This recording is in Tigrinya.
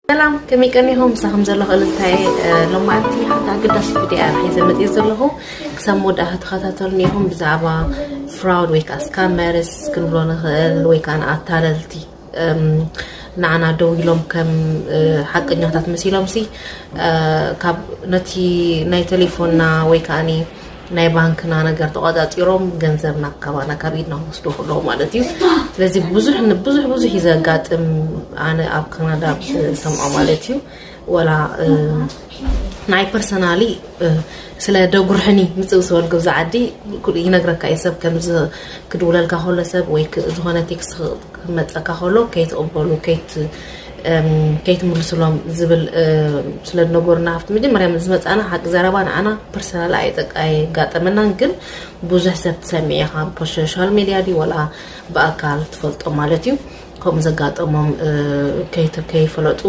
ሰላም፣ ከመይ ቀኒኹም? ምሳኹም ዘለኹ እልልታይ። ሎማዓንቲ ሓንቲ ኣገዳሲ ቪድዮ እየ ሒዘ መፅእ ዘለኹ። ክሳብ መወዳእታ ተኸታተሉኒ ኢኹም። ብዛዕባ ፍራውድ ወይ ከዓ ስካመርስ ክንብሎ ንኽእል፣ ወይ ከዓ ንኣታለልቲ፣ ንዓና ደው ኢሎም ከም ሓቀኛታት መሲሎም ሲ ካብ ነቲ ናይ ቴሌፎንና ወይ ከዓ ናይ ባንክና ነገር ተቆፃፂሮም ገንዘብ ናብ ካባና ካብ ኢድና ክወስዱ ከለዉ ማለት እዩ። ስለዚ ብዙሕ ብዙሕ ብዙሕ እዩ ዘጋጥም። ኣነ ኣብ ካናዳ ሰምዖ ማለት እዩ። ወላ ናይ ፐርሰናሊ ስለ ደጉርሕኒ ምፅእ ዝበልኩ ብዛ ዓዲ ይነግረካ እዩ ሰብ። ከምዚ ክድውለልካ ከሎ ሰብ ወይ ዝኾነ ቴክስት ክመፀካ ከሎ ከይትቕበሉ ከይትምልስሎም ዝብል ስለ ዝነገሩና፣ ካብቲ መጀመርያ ዝመፃና ሓቂ ዘረባ ንዓና ፐርሰናል ኣየጋጠመናን፣ ግን ብዙሕ ሰብ ትሰሚዕ ኢኻ ብሶሻል ሚድያ ድዩ ወላ ብኣካል ትፈልጦ ማለት እዩ። ከምኡ ዘጋጠሞም ከይፈለጡ